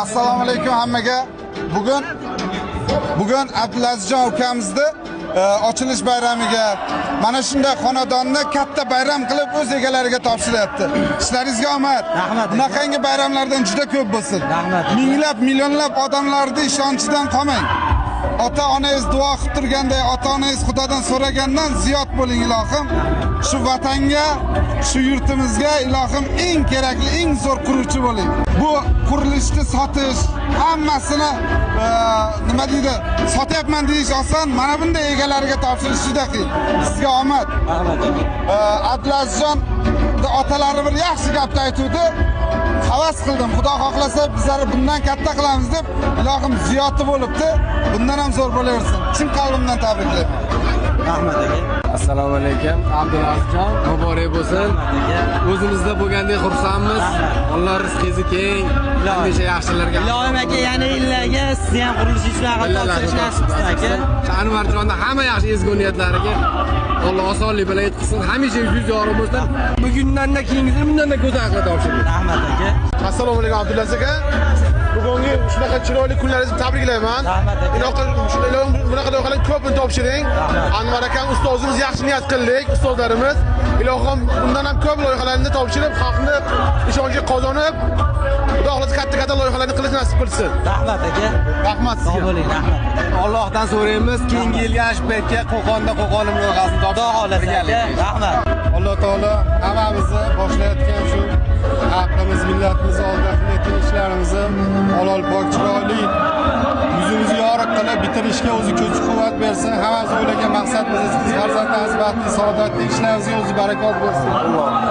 Assalomu alaykum hammaga. Bugun Abdulazizjon ukamizni ochilish bayramiga mana shunday xonadonni katta bayram qilib o'z egalariga topshiryapti. Ishlaringizga omad. Rahmat. Bunaqangi bayramlardan juda ko'p bo'lsin. Rahmat. Minglab, millionlab odamlarni ishonchidan qolmang. Ota onangiz duo qilib turganday, ota onangiz Xudodan so'ragandan ziyod bo'ling ilohim. Shu vatanga, shu yurtimizga ilohim eng kerakli, eng zo'r quruvchi bo'ling. Bu qurilishni sotish, hammasini nima deydi, sotyapman deyish oson, mana bunday egalariga topshirish juda qiyin. Sizga omad. Rahmat aka. Abdulazizjon otalari bir yaxshi gapni aytuvdi. Havas qildim. Xudo xohlasa bizlar bundan katta qilamiz deb, ilohim ziyoti bo'libdi. Bundan ham zo'r bo'laversin. Chin qalbimdan tabriklayman. Rahmat aka. Assalomu alaykum. Abdulazizjon, muborak bo'lsin. O'zimizda bo'lgandek xursandmiz. Alloh rizqingizni keng, hamisha yaxshilarga. Ilohim aka, yana yillarga sizni ham qurilish ishlari topshirish nasib qilsin aka. Anvarjonda hamma yaxshi ezgu niyatlariga Alloh osonlik bilan yetkazsin. Hamisha yuz yorug' bo'lsin. Bugundan-da keyingisini bundan-da go'zal qilib topshiring. Rahmat aka. Assalomu alaykum Abdulaziz aka. Bugungi shunaqa chiroyli kunlaringizni tabriklayman. Rahmat aka. Ilohim bunaqa loyihalarni ko'pini topshiring. Anvar akam ustozimiz yaxshi niyat qildik, ustozlarimiz. Ilohim bundan ham ko'p loyihalarni topshirib, xalqni ishonchiga qozonib, Xudo xohlasa katta-katta loyihalarni qilish nasib qilsin. Rahmat aka. Rahmat Sog' sizga. bo'ling, rahmat. Allohdan so'raymiz, keyingi yilga shu paytga Qo'qonda Qo'qonim loyihasini Xudo xohlasa aka. Rahmat. Alloh taolo hammamizni boshlayotgan shu xalqimiz, millatimiz oldida qilayotgan ishlarimizni halol, pok, chiroyli, yuzimizni yorug' qilib bitirishga o'zi kuch quvvat bersin. Hammamiz o'ylagan maqsadimiz, farzandlarimiz baxtli, saodatli, ishlarimizga o'zi barakot bersin.